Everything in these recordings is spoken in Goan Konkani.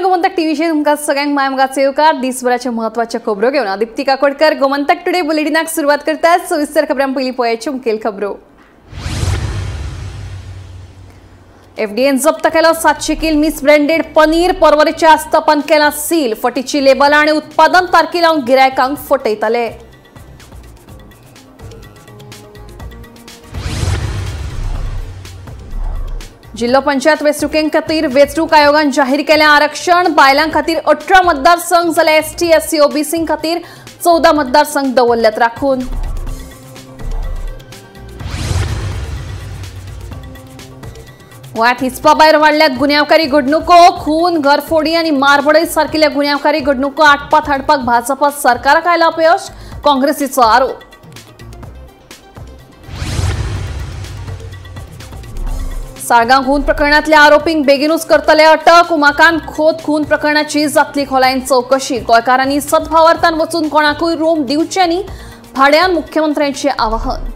गोमंतक टीव्हीचेर तुमकां सगळ्यांक मायमगाचो येवकार. दिसभराच्या महत्वाच्या खबरो घेवन दीप्ती काकोडकर गोमंतक टुडे बुलेटिनाक सुरवात करतात. सविस्तर खबरां पयलीं पळयाच्यो मुखेल खबरो. एफडीएन जप्त केलो 700 किल मिस ब्रँडेड पनीर. परवरीच्या आस्थापन केला सील. फटीची लेबलां आनी उत्पादन तारखी लावन गिरायकांक फटयताले. जिल्हो पंचायत वेंचणुके खातीर वेंचणूक आयोगान जाहीर केलें आरक्षण. बायलां खातीर 18 मतदारसंघ जाल्यार एसटी एससी ओबीसी खातीर 14 मतदारसंघ दवरल्यात राखून. गोंयांत हिसपा भायर वाडल्यात गुन्यांवकारी घडणुको. खून, घरफोडी आनी मारबडय सारकिल्ल्या गुन्यांवकारी घडणुको आटपात हाडपाक भाजपा सरकाराक आयलां अपयश, काँग्रेसीचो आरोप. साळगांव खून प्रकरणांतल्या आरोपींक बेगीनूच करतले अटक. उमाकांत खोत खून प्रकरणाची जातली खोलायेन चवकशी. गोंयकारांनी सद्भावार्थान वचून कोणाकूय रूम दिवचे न्ही, भाड्यान मुख्यमंत्र्यांचें आवाहन.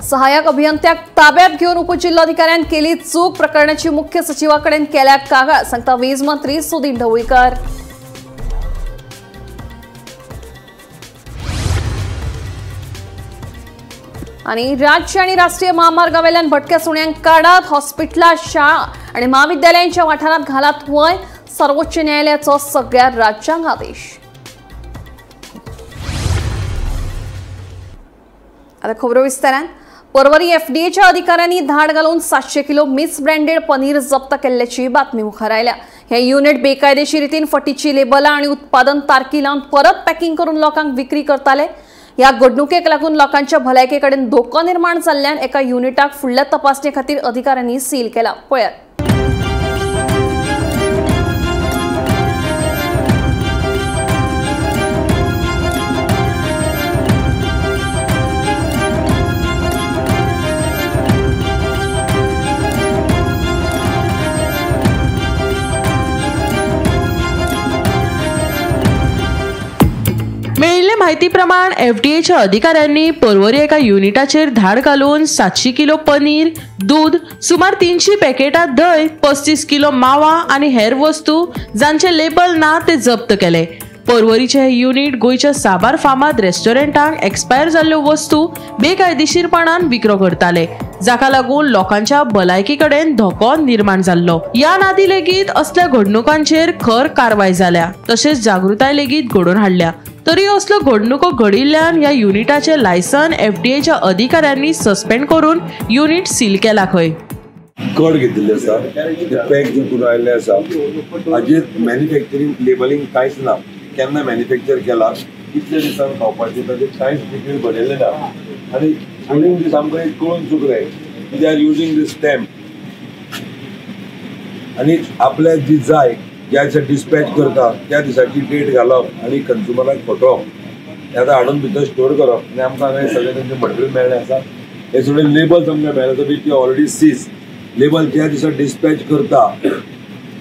सहाय्यक अभियंत्याक ताब्यात घेवन उपजिल्होधिकाऱ्यान केली चूक. प्रकरणाची मुख्य सचिवा कडेन केल्या कागाळ, सांगता वीज मंत्री सुदिन ढवळीकर. आनी राज्य आनी राष्ट्रीय महामार्गावेल्यान भटक्या सुण्यांक काडात. हॉस्पिटलां, शाळा आनी म्हाविद्यालयांच्या वाठारांत घालात वंय. सर्वोच्च न्यायालयाचो सगळ्या राज्यांक आदेश. आता खबरो विस्तारान. परवरी एफडीएच्या अधिकाऱ्यांनी धाड घालून 700 किलो मिस ब्रँडेड पनीर जप्त केल्ल्याची बातमी मुखार आयल्या. हे युनिट बेकायदेशीर रितीन फटीची लेबलां आनी उत्पादन तारखी लावन परत पॅकिंग करून लोकांक विक्री करताले. ह्या घडणुकेक लागून लोकांच्या भलायके कडेन धोको निर्माण जाल्ल्यान एका युनिटाक फुडल्या तपासणे खातीर अधिकाऱ्यांनी सील केला. पळयात. मेळिल्ले म्हायती प्रमाण एफडीएच्या अधिकाऱ्यांनी परवरी एका युनिटाचेर धाड घालून 700 किलो पनीर, दूद, सुमार 300 पॅकेटां धंय, 35 किलो मावा आनी हेर वस्तू जांचे लेबल ना ते जप्त केले. परवरीचे हे युनिट गोंयच्या साबार फामाद रेस्टॉरंटांक एक्सपायर जाल्ल्यो वस्तू बेकायदेशीरपणान विक्रो करताले, जाका लागून लोकांच्या भलायकी कडेन धोको निर्माण जाल्लो. ह्या नादी लेगीत असल्या घडणुकांचेर खर कारवाय जाल्या, तशेंच जागृताय लेगीत घडोवन हाडल्या. तरी असल्यो घडणुको घडिल्ल्यान ह्या युनिटाचे लायसन एफडीएच्या अधिकाऱ्यांनी सस्पेंड करून युनिट सील केला. खंय कड घेतिल्ले आसा, ते पॅक जे करून आयिल्ले आसा, हाजेर मॅन्युफॅक्चरींग लेबलिंग कांयच ना. केन्ना मॅन्युफॅक्चर केला, कितले दिसान खावपाचें, ताचेर कांयच डिटेल बरयलें ना. आनी ड्युरींग दीस आमकां एक कळून चुकलें की they are using this stamp आनी आपल्याक जी जाय ज्या दिसा डिस्पॅच करता त्या दिसाची डेट घालप आनी कंज्युमराक फटोवप, हें आतां हाडून भितर स्टोर करप. आनी आमकां हांगा सगळें तेंचें मटेरियल मेळ्ळें आसा. हे सगळे लेबल्स आमकां मेळ्ळें आसा ती ऑलरेडी सीज लेबल ज्या दिसा डिस्पॅच करता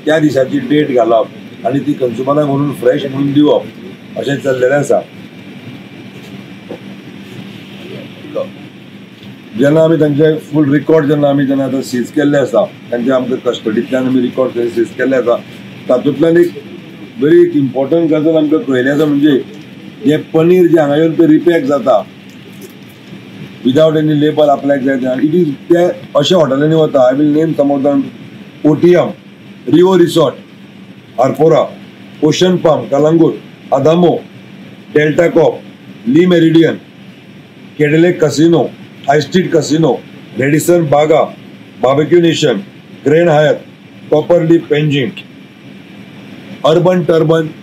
त्या दिसाची डेट घालप आनी ती कंज्युमराक म्हणून फ्रेश म्हणून दिवप अशें चल्लेलें आसा. जेन्ना आमी तांचे फूल रिकॉर्ड जेन्ना आमी जेन्ना आतां सीज केल्ले आसा, तांचे आमकां कस्टडींतल्यान आमी रिकॉर्ड सीज केल्ले आसा, तातूंतल्यान एक बरी एक इम्पॉर्टंट गजाल आमकां कळिल्ली आसा, म्हणजे हें पनीर जें हांगा येवन पळय रिपॅक जाता विदावट एनी लेबल आपल्याक जाय तें, it is ते अशा हॉटेलांनी वता. I will name some of them: OTM, Rio resort Arpora, ocean palm Calangute, Adamo, Delta Corp, Le Meridien, Cadillac casino, high street casino, Radisson Baga, barbecue nation, grand Hyatt, copper leaf Panjim, urban turban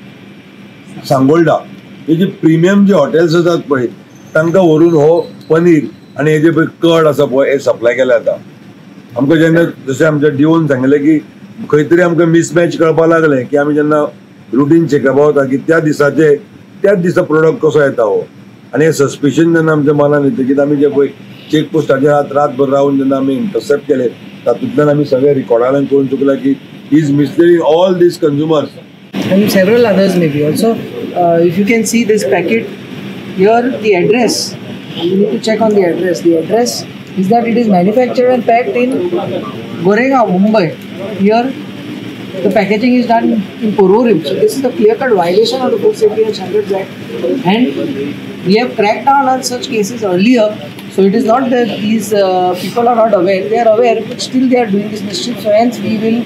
Sangolda. हे जे प्रिमियम जे हॉटेल्स आसात पळय तांकां व्हरून हो पनीर आनी हे जे पळय कड आसा पळय हे सप्लाय केले जाता. आमकां जेन्ना जशें आमच्या डिओन सांगलें की खंय तरी आमकां मिसमॅच कळपाक लागलें की आमी जेन्ना रुटीन चॅकअपा वता की त्या दिसाचे त्याच दिसा प्रोडक्ट कसो येता हो, आनी हे सस्पिशन जेन्ना आमच्या मनान येता की आमी जे पळय चेक पोस्टाचेर रातभर रावन जेन्ना आमी इंटरसेप्ट केले तातूंतल्यान आमी सगळे रिकॉर्डान करून चुकला की is misleading all these consumers. And several others maybe also. If you can see this packet here, the address, you need to check on the address. The address is that it is manufactured and packed in Goregaon, Mumbai. Here the packaging is done in Porvorim. So this is a clear-cut violation of the Food Safety and Standards Act, and we have cracked down on such cases earlier. So it is not that these people are not aware; they are aware, but still they are doing this mischief. So hence we will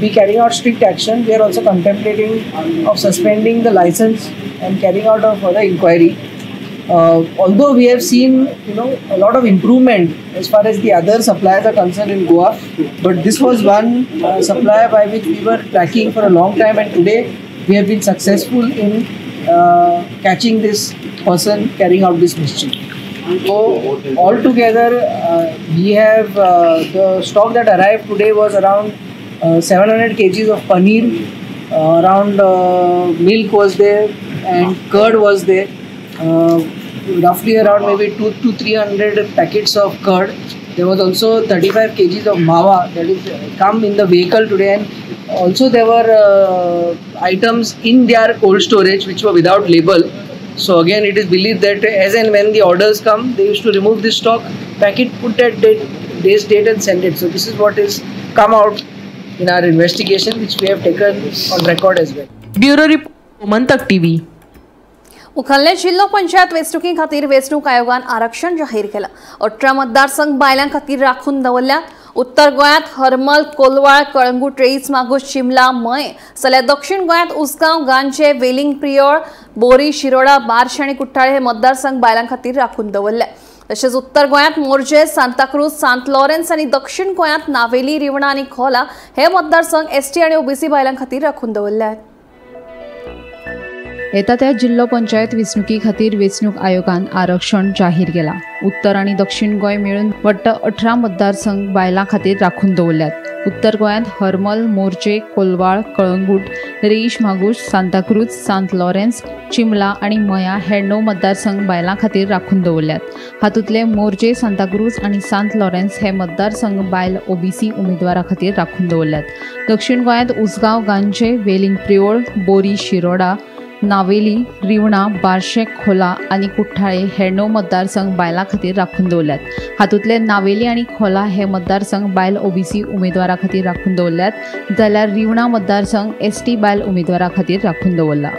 be carrying out strict action. We are also contemplating of suspending the license and carrying out a further inquiry. Although we have seen, a lot of improvement as far as the other suppliers are concerned in Goa, but this was one supplier by which we were tracking for a long time, and today we have been successful in catching this person carrying out this mischief. So altogether, we have the stock that arrived today was around 700 kgs of paneer, around milk was there and curd was there. Roughly around maybe 200 to 300 packets of curd. There was also 35 kgs of mawa that is come in the vehicle today, and also there were items in their cold storage which were without label. So again, it is believed that as and when the orders come, they used to remove this stock, pack it, put that day's date and send it. So this is what is come out in our investigation, which we have taken on record as well. Bureau Report, Gomantak TV. मुखाल्ले जिल्हो पंचायत वेंचणुके खातीर वेंचणूक आयोगान आरक्षण जाहीर केलां. 18 मतदारसंघ बायलां खातीर राखून दवरल्यात. उत्तर गोंयांत हरमल, कोलवाळ, कळंगूट, रेईस मागूस, चिमला, मये जाल्यार दक्षिण गोंयांत उसगांव, गांजे, वेलिंग, प्रियोळ, बोरी, शिरोडा, बार्शे आनी कुट्टाळे हे मतदारसंघ बायलां खातीर राखून दवरले. तशेंच उत्तर गोंयांत मोरजे, सांताक्रूज, सांत लॉरेन्स आनी दक्षिण गोंयांत नावेली, रिवणा आनी खोला हे मतदारसंघ एसटी आनी ओबीसी बायलां खातीर राखून दवरल्यात. येता त्या जिल्हो पंचायत वेंचणुकी खातीर वेंचणूक आयोगान आरक्षण जाहीर केलां. उत्तर आनी दक्षिण गोंय मेळून वट्ट 18 मतदारसंघ बायलां खातीर राखून दवरल्यात. उत्तर गोंयांत हरमल, मोरजे, कोलवाळ, कळंगूट, रेईश मागूश, सांताक्रूज, सांत लॉरेन्स, चिमला आनी मया हे 9 मतदारसंघ बायलां खातीर राखून दवरल्यात. हातूंतले मोरजे, सांताक्रूज आनी सांत लॉरेन्स हे मतदारसंघ बायल ओबीसी उमेदवारा खातीर राखून दवरल्यात. दक्षिण गोंयांत उसगांव, गांजे, वेलिंग प्रियोळ, बोरी, शिरोडा, नावेली, रिवणा, बार्शे, खोला आनी कुट्टाळे हे 9 मतदारसंघ बायलां खातीर राखून दवरल्यात. हातूंतले नावेली आनी खोला हे मतदारसंघ बायल ओबीसी उमेदवारा खातीर राखून दवरल्यात, जाल्यार रिवणा मतदारसंघ एसटी बायल उमेदवारा खातीर राखून दवरला.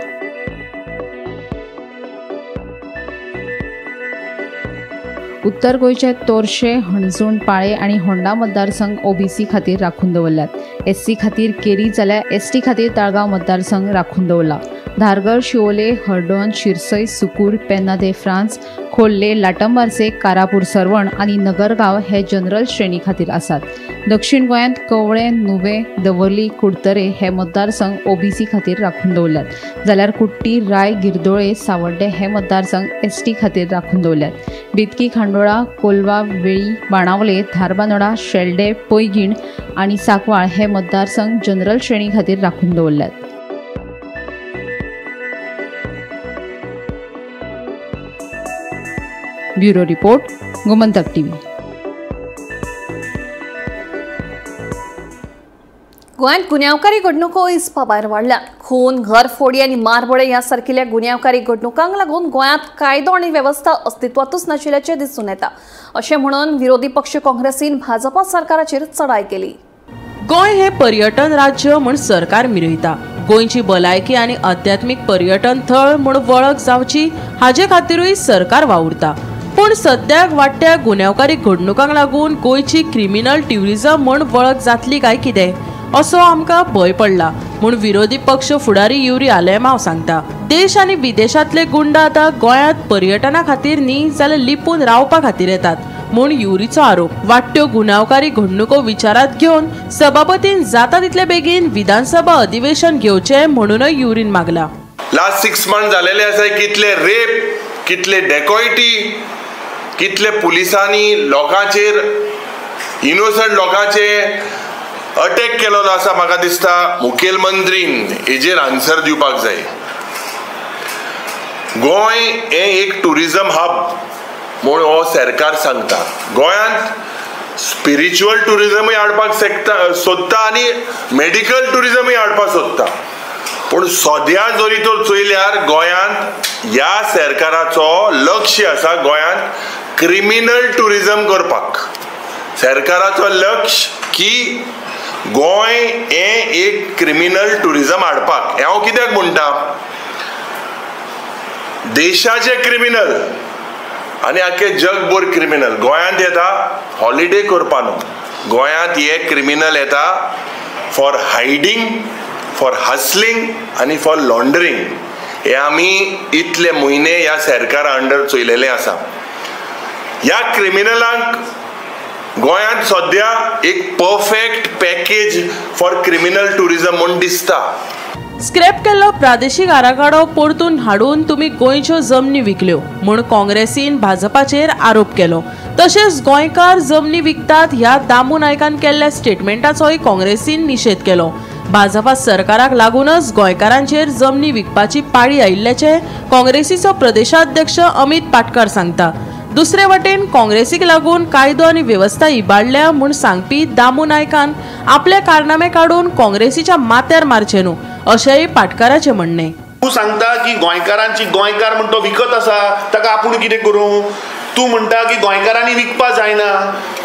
उत्तर गोंयचे तोरशे, हणजूण, पाळे आनी होंडा मतदारसंघ ओबीसी खातीर राखून दवरल्यात. एससी खातीर केरी जाल्यार एसटी खातीर ताळगांव मतदारसंघ राखून दवरला. धारगळ, शिवोले, हरडोन, शिरसय, सुकूर, पेन्ना दे फ्रांस, खोर्ले, लाटंबार्से, कारापूर सर्वण आनी नगरगांव हे जनरल श्रेणी खातीर आसात. दक्षिण गोंयांत कवळे, नुवे, दवर्ली, कुडतरे हे मतदारसंघ ओबीसी खातीर राखून दवरल्यात, जाल्यार कुट्टी, राय, गिरदोळे, सावड्डे हे मतदारसंघ एसटी खातीर राखून दवरल्यात. बेतकी, खांडोळा, कोलवा, वेळी, बाणावले, धारबांदोडा, शेल्डे, पैगीण आनी सांकवाळ हे मतदारसंघ जनरल श्रेणी खातीर राखून दवरल्यात. Bureau report, Gomantak TV. गोंयांत गुन्यांवकारी घडणुको हिसपा भायर वाडल्यात. खून, घरफोडी आनी मारबडे ह्या सारकिल्ल्या गुन्यांवकारी घडणुकांक लागून गोंयांत कायदो आनी वेवस्था अस्तित्वांतूच नाशिल्ल्याचें दिसून येता, अशें म्हणून विरोधी पक्ष काँग्रेसीन भाजपा सरकाराचेर चढाय केली. गोंय हे पर्यटन राज्य म्हूण सरकार मिरयता. गोंयची भलायकी आनी आध्यात्मीक पर्यटन थळ म्हूण वळख जावची हाजे खातीरूय सरकार वावुरता. पूण सद्याक वाडट्या गुन्यांवकारी घडणुकांक लागून गोंयची क्रिमिनल ट्युरिझम म्हूण वळख जातली काय कितें असो आमकां भंय पडला म्हूण विरोधी पक्ष फुडारी युरी आलेमाव सांगता. देश आनी विदेशांतले गुंड आतां गोंयांत पर्यटना खातीर न्ही जाल्यार लिपून रावपा खातीर येतात म्हूण युरीचो आरोप. वाडट्यो गुन्यांवकारी घडणुको विचारांत घेवन सभापतीन जाता तितले बेगीन विधानसभा अधिवेशन घेवचें म्हणूनय युरीन मागला. लास्ट 6 मंथ जालेले आसा, कितले रेप, कितले डेकॉयटी, कितले पुलिसांनी लोकांचेर, इनोसंट लोकांचे अटॅक केलो आसा. म्हाका दिसता मुखेलमंत्रीन हेजेर आन्सर दिवपाक जाय. गोंय हें एक ट्युरिजम हब म्हूण हो सरकार सांगता. गोंयांत स्पिरिच्युअल ट्युरिजमूय हाडपाक सोदता आनी मेडिकल ट्युरिजमूय हाडपाक सोदता. पूण सद्या जरी तर चोयल्यार गोंयांत ह्या सरकाराचो लक्ष आसा गोंयांत क्रिमिनल ट्युरिजम करपाक. सरकाराचो लक्ष की गोंय हें एक क्रिमिनल टुरिजम हाडपाक. हें हांव कित्याक म्हणटा, देशाचे क्रिमिनल आनी आख्खे जगभर क्रिमिनल गोंयांत येता हॉलिडे करपा न्हू, गोंयांत हे क्रिमिनल येता फॉर हायडींग, फॉर हसलिंग आनी फॉर लॉन्ड्रिंग. हे आमी इतले म्हयने ह्या सरकारा अंडर चोयलेले आसा. ह्या क्रिमिनलांक गोंयांत सद्या एक perfect package for criminal tourism म्हूण दिसता. स्क्रॅप केल्लो प्रादेशीक आराखडो परतून हाडून तुमी गोंयच्यो जमनी विकल्यो म्हूण काँग्रेसीन भाजपाचेर आरोप केलो. तशेंच गोंयकार जमनी विकतात ह्या दामू नायकान केल्ल्या स्टेटमेंटाचोय काँग्रेसीन निशेध केलो. भाजपा सरकाराक लागूनच गोंयकारांचेर जमनी विकपाची पाळी आयिल्ल्याचें काँग्रेसीचो प्रदेशाध्यक्ष अमित पाटकार सांगता. दुसरे वटेन काँग्रेसीक लागून कायदो आनी वेवस्था इबाडल्या म्हूण सांगपी दामू नायकान आपले कारनामे काडून काँग्रेसीच्या माथ्यार मारचें न्हू अशेंय पाटकाराचें म्हणणें. तूं सांगता की गोंयकारांची गोंयकार म्हण तो विकत आसा, ताका आपूण कितें करूं? तूं म्हणटा की गोंयकारांनी विकपा जायना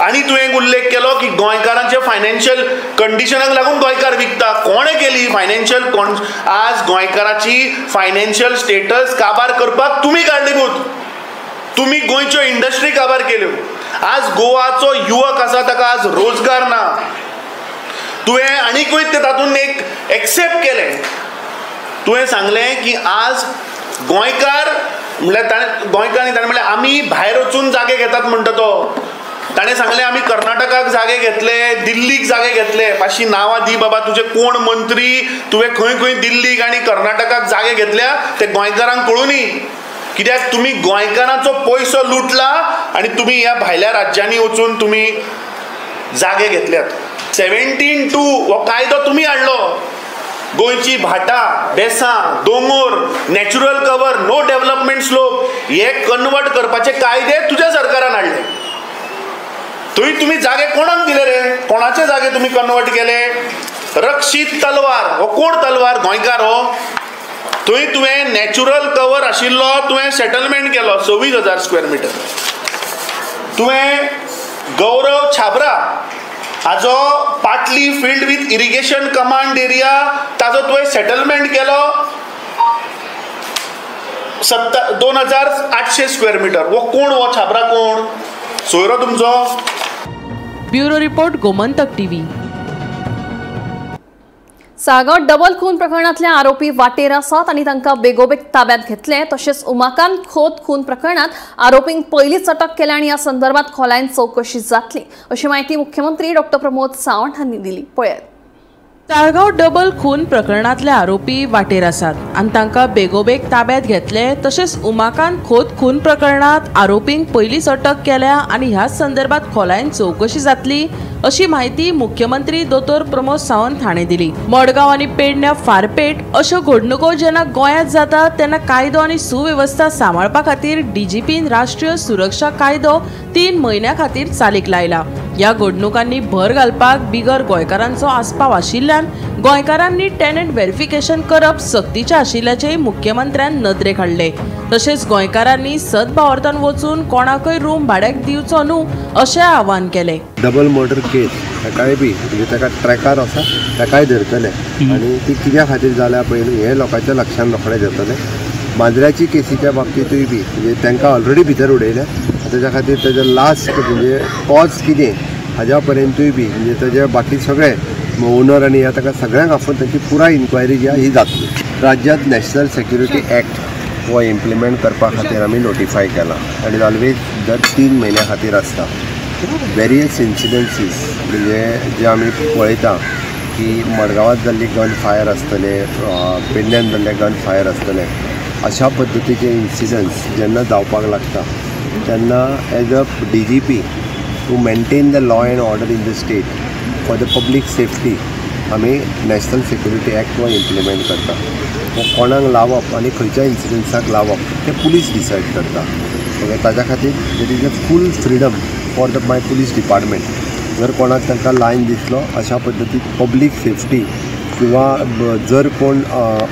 आनी तुवें उल्लेख केलो की गोंयकारांचे फायनान्शियल कंडिशनाक लागून गोंयकार विकता. कोणें केली फायनान्शियल? आज गोंयकाराची फायनान्शियल स्टेटस काबार करपाक तुमी कारणीभूत. तुमी गोंयच्यो इंडस्ट्री काबार केल्यो. आज गोवाचो युवक आसा ताका आज रोजगार ना. तुवें आनीकूय ते तातूंत एक एक्सेप्ट केलें. तुवें सांगलें की आज गोंयकार म्हणल्यार ताणें गोंयकारांनी ताणें म्हणलें आमी भायर वचून जागे घेतात म्हणटा तो. ताणें सांगलें आमी कर्नाटकाक जागे घेतले, दिल्लीक जागे घेतले. मातशी नांवां दी बाबा, तुजे कोण मंत्री, तुवें खंय खंय दिल्लीक आनी कर्नाटकाक जागे घेतल्या ते गोंयकारांक कळुनी. कित्याक तुमी गोंयकारांचो पयसो लुटला आनी तुमी ह्या भायल्या राज्यांनी वचून तुमी जागे घेतल्यात. 17(2 हो कायदो तुमी हाडलो. गोंयची भाटां बेसां दोंगोर natural cover no development slope हे कन्वर्ट करपाचे कायदे तुज्या सरकारान हाडले. थंय तुमी जागे कोणाक दिले रे? कोणाचे जागे तुमी कन्वर्ट केले? रक्षीत तलवार हो कोण तलवार? गोंयकार हो. थंय तुवें नॅचरल कवर आशिल्लो तुवें सेटलमेंट केलो 26,000 स्क्वेअर मिटर. तुवें गौरव छाबरा हाजो Patli field with irrigation command area ताजो तुवें सेटलमेंट केलो 2,800 स्क्वेअर मिटर. हो कोण हो छाबरा कोण? सोयरो तुमचो. Bureau report, Gomantak TV. Sagar double खून प्रकरणांतले आरोपी वाटेर आसात आनी तांकां बेगोबेग ताब्यात घेतले. तशेंच उमाकांत खोत खून प्रकरणांत आरोपींक पयलींच अटक केल्या आनी ह्या संदर्भात खोलायेन चवकशी जातली अशी म्हायती मुख्यमंत्री डॉ प्रमोद सावंत हांणी दिली. पळयात. ताळगांव डबल खून प्रकरणांतले आरोपी वाटेर आसात आनी तांकां बेगोबेग ताब्यात घेतले. तशेंच उमाकांत खोत खून प्रकरणांत आरोपींक पयलींच अटक केल्या आनी ह्याच संदर्भात खोलायेन चवकशी जातली अशी म्हायती मुख्यमंत्री दोतोर प्रमोद सावंत हाणें दिली. मडगांव आनी पेडण्या फारपेट अश्यो घडणुको जेन्ना गोंयांत जातात तेन्ना कायदो आनी सुवेवस्था सांबाळपा खातीर डीजीपीन राष्ट्रीय सुरक्षा कायदो 3 म्हयन्यां खातीर चालीक लायला. ह्या घडणुकांनी भर घालपाक बिगर गोंयकारांचो आस्पाव आशिल्ल्यान गोंयकारांनी टेनंट व्हेरिफिकेशन करप सक्तीचें आशिल्ल्याचेंय मुख्यमंत्र्यान नदरेक हाडलें. तशेंच गोंयकारांनी सदभावार्थान वचून कोणाकय रूम भाड्याक दिवचो न्हू अशें आवाहन केलें. डबल मर्डर केस ताकाय बी म्हणजे ताका ट्रॅकार आसा ताकाय धरतले आनी ती कित्या खातीर जाल्या पळय हें लोकांच्या लक्षान रोखडें जातलें. मांद्र्याची केसीच्या बाबतींतूय बी म्हणजे तांकां ऑलरेडी भितर उडयल्या, ताच्या खातीर ताजें लास्ट म्हणजे कॉज कितें हाज्या पर्यंतूय बी म्हणजे ताजे बाकी सगळे ओनर आनी ह्या ताका सगळ्यांक आफोवन तांची पुराय इन्क्वायरी जी आहा ही जातली. राज्यांत नॅशनल सेक्युरिटी एक्ट हो इम्प्लिमेंट करपा खातीर आमी नोटिफाय केला आनी ऑलवेज दर 3 म्हयन्या खातीर आसता. वेरियस इन्सिडन्सीस म्हणजे जे आमी पळयता की मडगांवांत जाल्ली गन फायर आसतले, पेडण्यान जाल्ले गन फायर आसतले, अशा पद्दतीचे इन्सिडंट्स जेन्ना जावपाक लागता तेन्ना as a D G P to maintain the law and order in the state for the public safety आमी नॅशनल सेक्युरिटी एक्ट हो इम्प्लिमेंट करता. हो कोणाक लावप आनी खंयच्या इन्सिडंट्साक लावप तें पुलीस डिसायड करता. ओके, ताज्या खातीर there is a full freedom for the my police department. जर कोणाक तांकां लायन दिसलो अशा पद्दतीन पब्लीक सेफ्टी किंवा जर कोण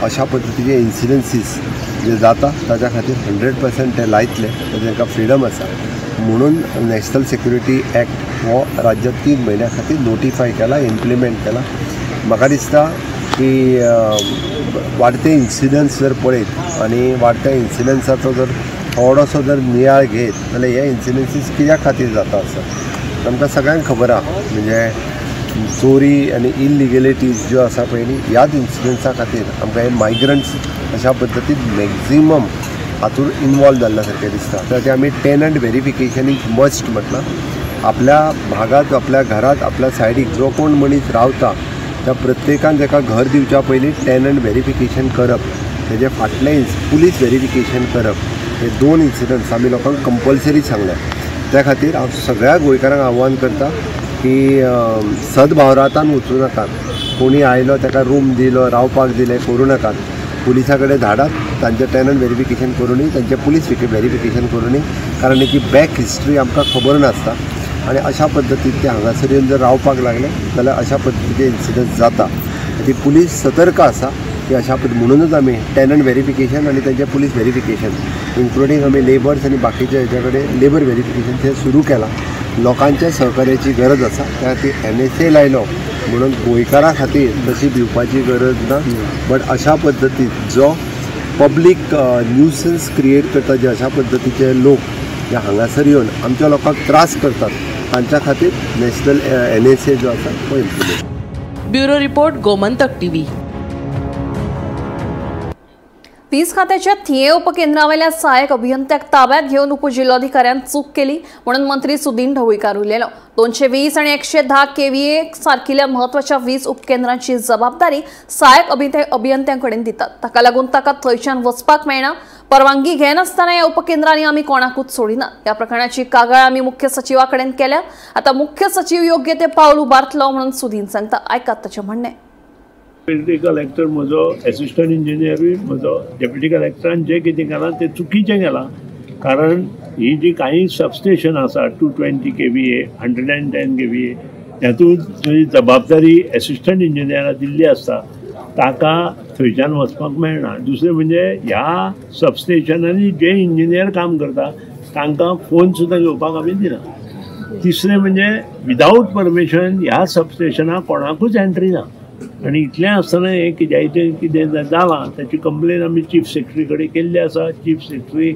अशा पद्दतीचे इन्सिडन्सीस जे जाता ताज्या खातीर 100% ते लायतले, तांकां फ्रिडम आसा. म्हणून नॅशनल सेक्युरिटी एक्ट हो राज्यांत 3 म्हयन्या खातीर नोटिफाय केला, इम्प्लिमेंट केला. म्हाका दिसता की वाडते इन्सिडन्स जर पळयत आनी वाडत्या इन्सिडन्साचो जर थोडोसो जर नियाळ घेत जाल्यार हे इन्सिडन्सीस कित्या खातीर जाता आसा आमकां सगळ्यांक खबर आहा. म्हणजे चोरी आनी इलिगेलिटीज ज्यो आसा पयलीं ह्याच इन्सिडन्सा खातीर आमकां हे मायग्रंट्स अशा पद्दतीन मॅक्झिमम हातूंत इनवॉल्व जाल्ल्या सारकें दिसता. त्या आमी टेनंट व्हेरिफिकेशन is must म्हटलां. आपल्या भागांत, आपल्या घरांत, आपल्या सायडीक जो कोण मनीस रावता त्या प्रत्येकान ताका घर दिवच्या पयलीं टेनंट व्हेरिफिकेशन करप, तेजे फाटलें पुलीस व्हेरिफिकेशन करप, हे 2 इन्सिडंट्स आमी लोकांक कंपल्सरी सांगल्या. त्या खातीर हांव सगळ्या गोंयकारांक आव्हान करता की सद्भावरातान वचूं नाकात. कोणी आयलो ताका रूम दिलो, रावपाक दिलें करूं नाकात. पुलिसा कडेन धाडात, तांचें टेनंट व्हेरिफिकेशन करूनी, तांचें पुलीस व्हेरिफिकेशन करूनी, कारण की बॅक हिस्ट्री आमकां खबर नासता आनी अशा पद्दतीन ते हांगासर येवन जर रावपाक लागले जाल्यार अशा पद्दतीचे इन्सिडंट जाता. ती पुलीस सतर्क आसा की अशा पद्दती, म्हणूनच आमी टेनंट व्हेरिफिकेशन आनी तांचें पुलीस व्हेरिफिकेशन इन्क्लुडींग आमी लेबर्स आनी बाकीच्या हेच्या कडेन लेबर व्हेरिफिकेशन ते सुरू केलां. लोकांच्या सहकार्याची गरज आसा. त्या खातीर NSA लायलो म्हणून गोंयकारां खातीर तशी भिवपाची गरज ना, बट अशा पद्दतीन जो पब्लीक न्यूसन्स क्रिएट करता, जे अशा पद्दतीचे लोक जे हांगासर येवन आमच्या लोकांक त्रास करतात तांच्या खातीर नॅशनल NSA जो आसा तो implement. Bureau report, Gomantak TV. वीज खात्याच्या थिये उपकेंद्रावेल्या सहाय्यक अभियंत्याक ताब्यात घेवन उपजिल्होधिकाऱ्यान चूक केली म्हणून मंत्री सुदिन ढवळीकार उलयलो. 220 आणि 110 केव्हीए सारकिल्या म्हत्वाच्या वीज उपकेंद्रांची जबाबदारी सहाय्यक अभियंत्यांकडेन दितात. ताका लागून ताका थंयच्यान वचपाक मेळना. परवानगी घेनासतना ह्या उपकेंद्रांनी आमी कोणाकूच सोडिना. ह्या प्रकरणाची कागाळ आमी मुख्य सचिवा कडेन केल्या. आतां मुख्य सचिव योग्य ते पावल उबारतलो म्हणून सुदिन सांगता. आयकात ताचें म्हणणें. डेप्युटी कलेक्टर म्हजो एसिस्टंट इंजिनियरूय म्हजो डेप्युटी कलेक्टरान जें कितें केलां तें चुकीचें केलां, कारण ही जी कांय सबस्टेशन आसा 220 kVA 110 kVA हातूंत जी जबाबदारी एसिस्टंट इंजिनियराक दिल्ली आसता ताका थंयच्यान वचपाक मेळना. दुसरें म्हणजे ह्या सबस्टेशनांनी जे इंजिनियर काम करता तांकां फोन सुद्दां घेवपाक आमी दिना. तिसरें म्हणजे विदावट परमिशन ह्या सबस्टेशनाक कोणाकूच एंट्री ना. आनी इतलें आसतना हें कित्याचें कितें जालां ताची कंप्लेन आमी चीफ सेक्रेटरी कडेन केल्ली आसा. Chief secretary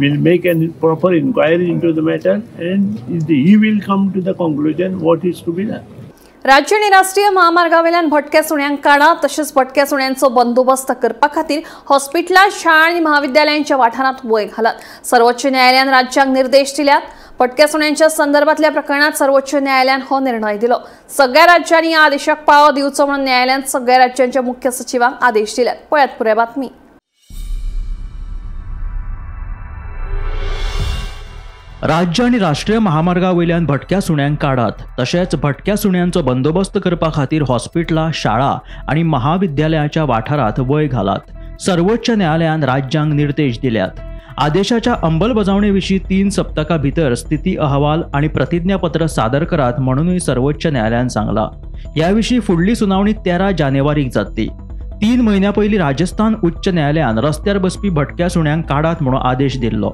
will make an proper inquiry into the matter and he will come to the conclusion what is to be done. राज्य आणि राष्ट्रीय महामार्गावेल्यान भटक्या सुण्यांक काडा तशेंच भटक्या सुण्यांचो बंदोबस्त करपा खातीर हॉस्पिटलां, शाळा आनी महाविद्यालयांच्या वाठारांत वय घालात. सर्वोच्च न्यायालयान राज्यांक निर्देश दिल्यात. भटक्या सुण्यांच्या संदर्भातल्या प्रकरणात सर्वोच्च न्यायालयान हो निर्णय दिलो. सगळ्या राज्यांनी या आदेशाक पाळो दिवचो म्हणून न्यायालयान सगळ्या राज्यांच्या मुख्य सचिवांक आदेश दिल्यात. पळयात पुराय बातमी. राज्य आनी राष्ट्रीय महामार्गा वयल्यान भटक्या सुण्यांक काडात तशेंच भटक्या सुण्यांचो बंदोबस्त करपा खातीर हॉस्पिटलां, शाळा आनी महाविद्यालयाच्या वाठारांत वय घालात. सर्वोच्च न्यायालयान राज्यांक निर्देश दिल्यात. आदेशाच्या अंमलबजावणी विशीं 3 सप्तकां भितर स्थिती अहवाल आनी प्रतिज्ञापत्र सादर करात म्हणूनय सर्वोच्च न्यायालयान सांगलां. ह्या विशीं फुडली सुनावणी 13 जानेवारीक जातली. 3 म्हयन्या पयलीं राजस्थान उच्च न्यायालयान रस्त्यार बसपी भटक्या सुण्यांक काडात म्हणून आदेश दिल्लो.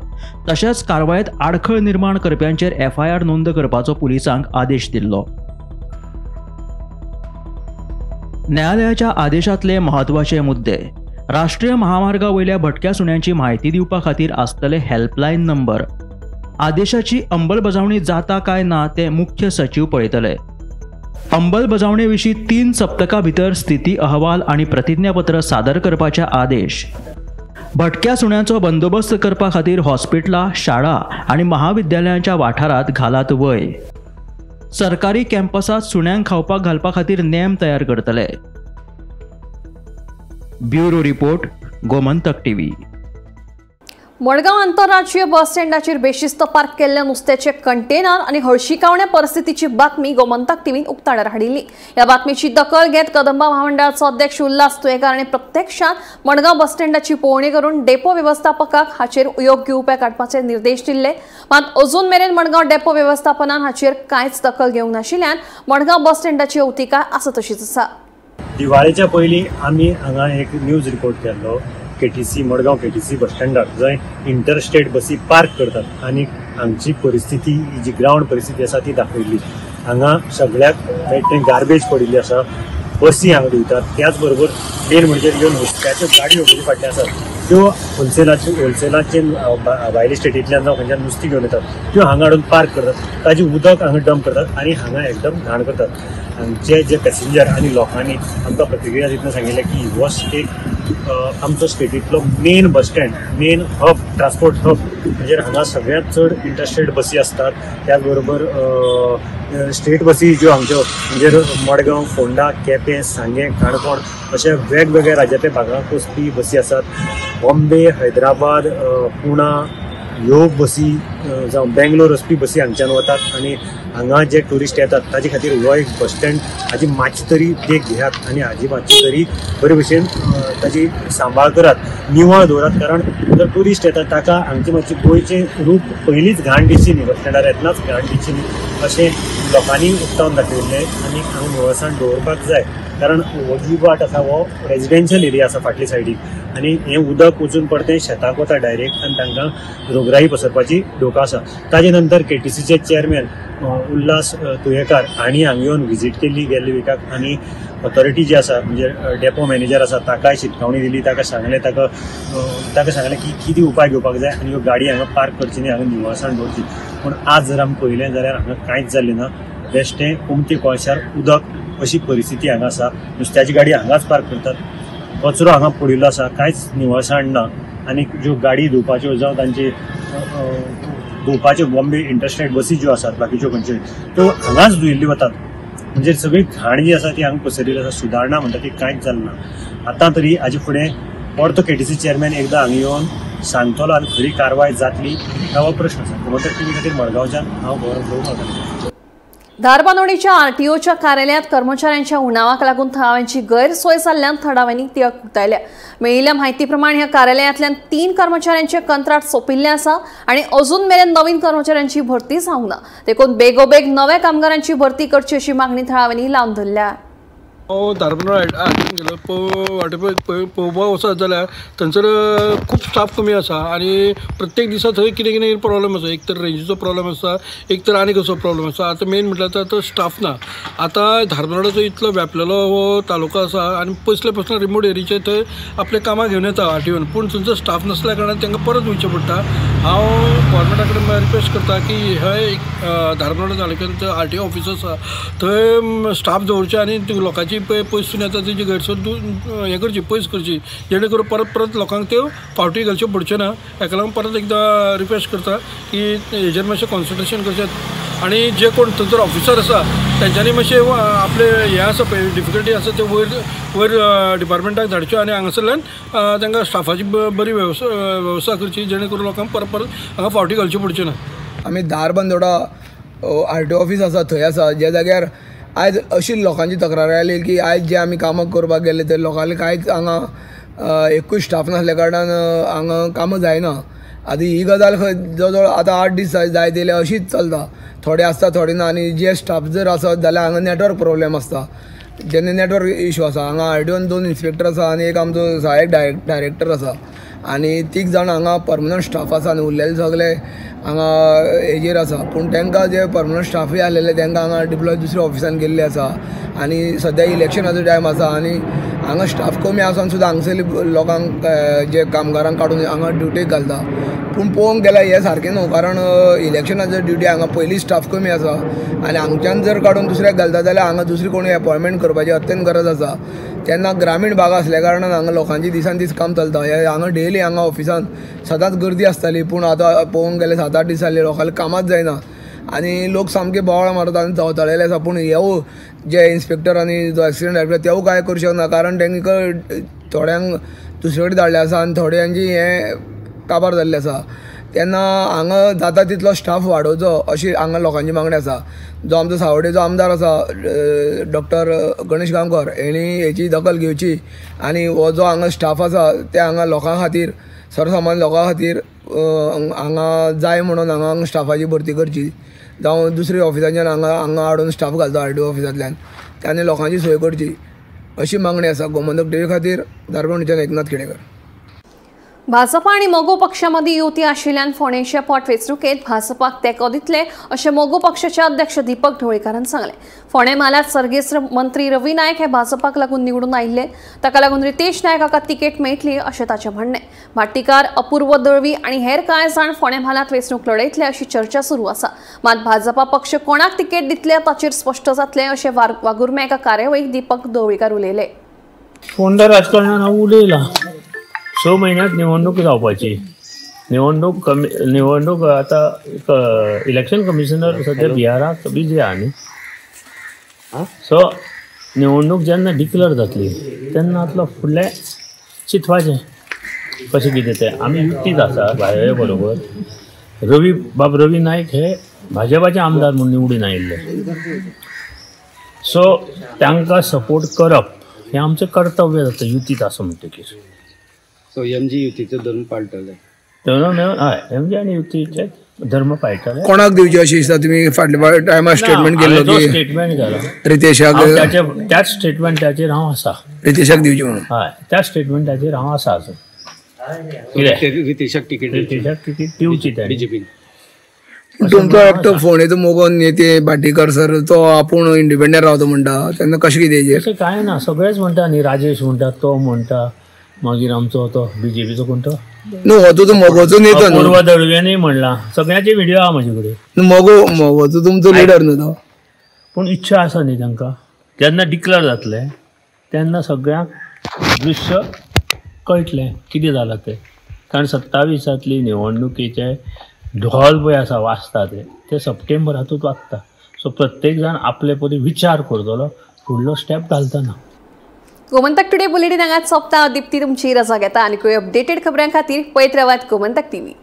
तशेंच कारवायेंत आडखळ निर्माण करप्यांचेर FIR नोंद करपाचो पुलिसांक आदेश दिल्लो. न्यायालयाच्या आदेशांतले म्हत्वाचे मुद्दे: राष्ट्रीय महामार्गा वयल्या भटक्या सुण्यांची म्हायती दिवपा खातीर आसतले हेल्पलायन नंबर. आदेशाची अंमलबजावणी जाता काय ना ते मुख्य सचीव पळयतले. अंमलबजावणे विशीं 3 सप्तकां भितर स्थिती अहवाल आनी प्रतिज्ञापत्र सादर करपाचे आदेश. भटक्या सुण्यांचो बंदोबस्त करपा खातीर हॉस्पिटलां, शाळा आनी महाविद्यालयांच्या वाठारांत घालात वय. सरकारी कॅम्पसांत सुण्यांक खावपाक घालपा खातीर नेम तयार करतले. Bureau report, Gomantak TV. Madgaon आंतरराष्ट्रीय बस स्टँडाचेर बेशिस्त पार्क केल्ल्या नुस्त्याचे कंटेनर आनी हळशिकावण्या परिस्थितीची बातमी गोमंतक टीव्हीन उक्ताडार हाडिल्ली. ह्या बातमीची दखल घेत कदंबा महामंडळाचो अध्यक्ष उल्हास तुयेंकार हांणी प्रत्यक्षात मडगांव बस स्टँडाची पळोवणी करून डेपो वेवस्थापकाक हाचेर योग्य उपाय काडपाचे निर्देश दिल्ले. मात अजून मेरेन मडगांव डेपो वेवस्थापनान हाचेर कांयच दखल घेवंक नाशिल्ल्यान मडगांव बस स्टँडाची अवतिकाय आसा तशीच आसा. दिवाळेच्या पयलीं आमी हांगा एक न्यूज रिपोर्ट केल्लो KTC Madgaon KTC बस स्टँडार जंय इंटरस्टेट बसी पार्क करतात आनी हांगची परिस्थिती जी ग्रावंड परिस्थिती आसा ती दाखयल्ली. हांगा सगळ्याक थंय गार्बेज पडिल्ली आसा, बसी हांगा दिवतात. त्याच बरोबर मेन म्हणजे ज्यो नुस्त्याच्यो गाडयो वगैरे फाटल्या आसात त्यो होलसेलाचे भायले स्टेटींतल्यान जावं खंयच्यान नुस्तीं घेवन येतात त्यो हांगा हाडून पार्क करतात, ताजें उदक हांगा डंप करतात आनी हांगा एकदम घाण करतात. हांगचे जे पॅसेंजर आनी लोकांनी आमकां प्रतिक्रिया दितना सांगिल्लें की हो एक आमचो स्टेटींतलो main bus stand, main hub, transport hub, म्हणजे हांगा सगळ्यांत चड इंटरस्टेट बसी आसतात. त्याच बरोबर स्टेट बसी ज्यो हांगच्यो म्हणजे मडगांव, फोंडा, केपें, सांगें, काणकोण अशा वेगवेगळ्या राज्यांतल्या भागांक वचपी बसी आसात. बॉम्बे, हैदराबाद, पुणा ह्यो बसी जावं बेंगलोर वचपी बसी हांगच्यान वतात आनी हांगा जे ट्युरिस्ट येतात ताजे खातीर हो एक बस स्टँड हाजी मातशी तरी देख घेयात आनी हाजी मातशी तरी बरे भशेन ताजी सांबाळ करात, निवळ दवरात. कारण जर ट्युरिस्ट येतात ताका हांगची मातशी गोंयचें रूप पयलींच घाण दिसची न्ही, बस स्टँडार येतनाच घाण दिसची न्ही अशें लोकांनी उक्तावन दाखयल्लें आनी हांगा निवळसाण दवरपाक जाय. कारण हो जी वाट आसा हो रेजिडेन्शियल एरिया आसा फाटले सायडीक आनी हें उदक वचून परतें शेताक वता डायरेक्ट आनी तांकां रोगराई पसरपाची धोका आसा. ताजे नंतर केटीसीचे चेअरमॅन उल्हास तुयेकार हांणी हांगा येवन विजीट केली गेल्ले विकाक आनी ऑथॉरिटी जी आसा म्हणजे डेपो मॅनेजर आसा ताकाय शिटकावणी दिली, ताका सांगलें ताका सांगलें की कितें उपाय घेवपाक जाय आनी ह्यो गाडी हांगा पार्क करची न्ही, हांगा निवळसाण दवरची. पूण आज जर आमी पळयलें जाल्यार हांगा कांयच जाल्लें ना, बेश्टें उमथें कोळशार उदक अशी परिस्थिती हांगा आसा. नुस्त्याची गाडी हांगाच पार्क करतात, कचरो हांगा पडिल्लो आसा, कांयच निवळसाण ना आनी ज्यो गाडी धुवपाच्यो जावं तांचे धुवपाच्यो बॉम्बे इंटरस्टेट बसी ज्यो आसात बाकीच्यो खंयच्यो त्यो हांगाच धुयिल्ल्यो वतात. म्हणजे सगळी घाण जी आसा ती हांगा पसरिल्ली आसा, सुदारणा म्हणटा ती कांयच जालें ना. आतां तरी हाजे फुडें परतो केटीसी चेअरमॅन एकदां हांगा येवन सांगतलो आनी खरी कारवाय जातली हो प्रश्न आसा. गोमंतक टीव्ही खातीर मडगांवच्यान हांव गौरव प्रभू. धारबांदोडेच्या आरटीओच्या कार्यालयात कर्मचाऱ्यांच्या उणावाक लागून थळाव्यांची गैरसोय जाल्ल्यान थळाव्यांनी तिडक उक्तायल्या. मेळिल्ल्या म्हायती प्रमाण ह्या कार्यालयांतल्यान 3 कर्मचाऱ्यांचे कंत्राट सोंपिल्लें आसा आनी अजून मेरेन नवीन कर्मचाऱ्यांची भरती जावंक ना, देखून बेगोबेग नव्या कामगारांची भरती करची अशी मागणी थळाव्यांनी लावन धरल्या. हांव धारबांदोडा आरटीओन गेलो वाटे पळोवपाक वचत जाल्यार थंयसर खूब स्टाफ कमी आसा आनी प्रत्येक दिसा थंय कितें कितें प्रॉब्लम आसा. एक तर रेंजीचो प्रॉब्लम आसा, एक तर आनी कसो प्रॉब्लम आसा. आतां मेन म्हटल्यार आतां स्टाफ ना. आतां धारबांदोडाचो इतलो व्यापलेलो हो तालुका आसा आनी पयसले पयसले रिमोट एरियाचे थंय आपले कामां घेवन येता आरटीओन, पूण थंयसर स्टाफ नासल्या कारणान तांकां परत वयचें पडटा. हांव गोवोरमेंटा कडेन रिक्वेस्ट करता की हे एक धारबांदोडा तालुक्यांत आरटीओ ऑफिस आसा थंय स्टाफ दवरचे आनी लोकांची पयसून येता तेजी गैरसोय हें करची, पयस करची, जेणे करून परत परत लोकांक त्यो फावटी घालच्यो पडच्यो ना. हेका लागून परत एकदां रिक्वेस्ट करता की हेजेर मातशें कॉन्सन्ट्रेशन करचें आनी जे कोण थंयसर ऑफिसर आसा तेंच्यांनी मातशें आपले हें आसा पळय डिफिकल्टी आसा त्यो वयर वयर डिपार्टमेंटाक धाडच्यो आनी हांगासरल्यान तांकां स्टाफाची बरी वेवस्था करची, जेणे करून लोकांक परत परत हांगा फावटी घालच्यो पडच्यो ना. आमी धारबांदोडा आरटीओ ऑफीस आसा थंय आसा, ज्या जाग्यार आयज अशी लोकांची तक्रार आयली की आयज जे आमी कामां करपाक गेले ते लोकांक कांयच हांगा एकूय स्टाफ नासल्या कारणान हांगा कामां जायना. आतां ही गजाल खंय जवळ जवळ आतां 8 दीस जायत येयले अशीच चलता, थोडे आसता थोडे ना. आनी जे स्टाफ जर आसत जाल्यार हांगा नेटवर्क प्रॉब्लम आसता, जेन्ना नेटवर्क इशू आसा. हांगा आरटीओन 2 इन्स्पेक्टर आसा आनी एक आमचो सहायक डायरेक्टर आसा आनी 3 जाण हांगा परमनंट स्टाफ आसा आनी उरलेले सगळे हांगा हेजेर आसा. पूण तांकां जे परमनंट स्टाफूय आसलेले तांकां हांगा डिप्लॉय दुसऱ्या ऑफिसान गेल्ले आसा आनी सद्या इलेक्शनाचो टायम आसा आनी हांगा स्टाफ कमी आसून सुद्दां हांगसरले लोकांक जे कामगारांक काडून हांगा ड्युटेक घालता. पूण पळोवंक गेल्यार हें सारकें न्हू, कारण इलेक्शनाचो ड्युटी हांगा पयलीं स्टाफ कमी आसा आनी हांगच्यान जर काडून दुसऱ्याक घालता जाल्यार हांगा दुसरी कोणी अपॉयंटमेंट करपाची अत्यंत गरज आसा. तेन्ना ग्रामीण भाग आसल्या कारणान हांगा लोकांची दिसान दीस काम चलता. हे हांगा डेली हांगा ऑफिसान सदांच गर्दी आसताली, पूण आतां पळोवंक गेल्यार 7-8 दीस जाले लोकांक कामाच जायना आनी लोक सामके बोवाळ मारता आनी चवताळेले आसा. पूण हेवू जे इन्स्पेक्टर आनी जो एक्सिडंट डायरेक्टर तेवूय कांय करूं शकना, कारण तांकां थोड्यांक दुसरे कडेन धाडले आसा आनी थोड्यांची हें काबार जाल्लें आसा. तेन्ना हांगा जाता तितलो स्टाफ वाडोवचो अशी हांगा लोकांची मागणी आसा. जो आमचो सावडेचो आमदार आसा डॉक्टर गणेश गांवकर हेणी हेची दखल घेवची आनी हो जो हांगा स्टाफ आसा ते हांगा लोकां खातीर, सर्वसामान्य लोकां खातीर हांगा जाय म्हणून हांगा स्टाफाची भरती करची, जावं दुसरी ऑफिसांच्यान हांगा हांगा हाडून स्टाफ घालचो आरटीओ ऑफिसांतल्यान, आनी लोकांची सोय करची अशी मागणी आसा. गोमंतक टीव्ही खातीर धारबांदोडेच्यान एकनाथ खेडेकर. भाजपा आनी मगो पक्षा मदीं युती आशिल्ल्यान फोंडेंचे पोटवेंचणुकेंत भाजपाक तेंको दितले अशें मगो पक्षाचे अध्यक्ष दीपक ढवळीकारान सांगलें. फोंडें म्हालांत सर्गेस्त मंत्री रवी नायक हे भाजपाक लागून निवडून आयिल्ले, ताका लागून रितेश नायक हाका तिकेट मेळटली अशें ताचें म्हणणें. भाटीकार, अपूर्व दळवी आनी हेर कांय जाण फोंडें म्हालांत वेंचणूक लढयतले अशी चर्चा सुरू आसा. मात भाजपा पक्ष कोणाक तिकेट दितले ताचेर स्पश्ट जातलें अशें वागुर्म्या एका कार्यावळीक दीपक ढवळीकार उलयले. फोंडा राजकारणान हांव उलयलां. 6 म्हयन्यांत निवडणूक जावपाची, निवडणूक आतां इलेक्शन कमिशनर सद्या बिहाराक बिजी आहा न्ही, सो निवडणूक जेन्ना डिक्लेअर जातली तेन्ना आतलो फुडलें चिंतपाचें कशें कितें तें. आमी युतीत आसा भाजपा बरोबर. रवी बाब रवी नायक हे भाजपाचे आमदार म्हूण निवडून आयिल्ले, सो तांकां सपोर्ट करप हें आमचें कर्तव्य जाता युतीत आसा म्हणटकीर. सो एमजी युतीचो धर्म पाळटले, हय, एमजी आनी युतीचे धर्म पाळटले. कोणाक दिवचे अशें दिसता तुमी? फाटल्या टायमार स्टेटमेंट केल्लो, स्टेटमेंट केलो रितेशाक, त्याच स्टेटमेंटाचेर हांव आसा. रितेशाक दिवचे म्हणून? हय, त्याच स्टेटमेंटाचेर हांव आसा अजून. रितेशाक तिकीट, रितेशाक तिकीट दिवची बीजेपीन. तुमचो एकटो फोंडेचो मगो नेते भाटीकर सर तो आपूण इंडिपेंडंट रावता म्हणटा, तेन्ना कशें कितें? तशें कांय ना, सगळेच म्हणटा न्ही. राजेश म्हणटा, तो म्हणटा, मागीर आमचो तो बीजेपीचो कोण तो न्हू, हो तो मगोचो नेतो न्हू, पूर्व दळव्यांनी म्हणला. सगळ्यांचे व्हिडिओ आहा म्हजे कडेन. मगो मगोचो तुमचो लिडर न्हू तो, पूण इच्छा आसा न्ही तांकां. जेन्ना डिक्लेअर जातलें तेन्ना सगळ्यांक दृश्य कळटलें कितें जालां तें. कारण 27 निवडणुकेचे ढोल पळय आसा वाजता ते सप्टेंबरातूच वाजता. सो प्रत्येक जाण आपले परी विचार करतलो फुडलो स्टेप घालतना. गोमंतक टुडे बुलेटिन हांगाच सोंपता. दीप्ती तुमची रजा घेता आनी अपडेटेड खबरां खातीर पळयत रावात गोमंतक टीव्ही.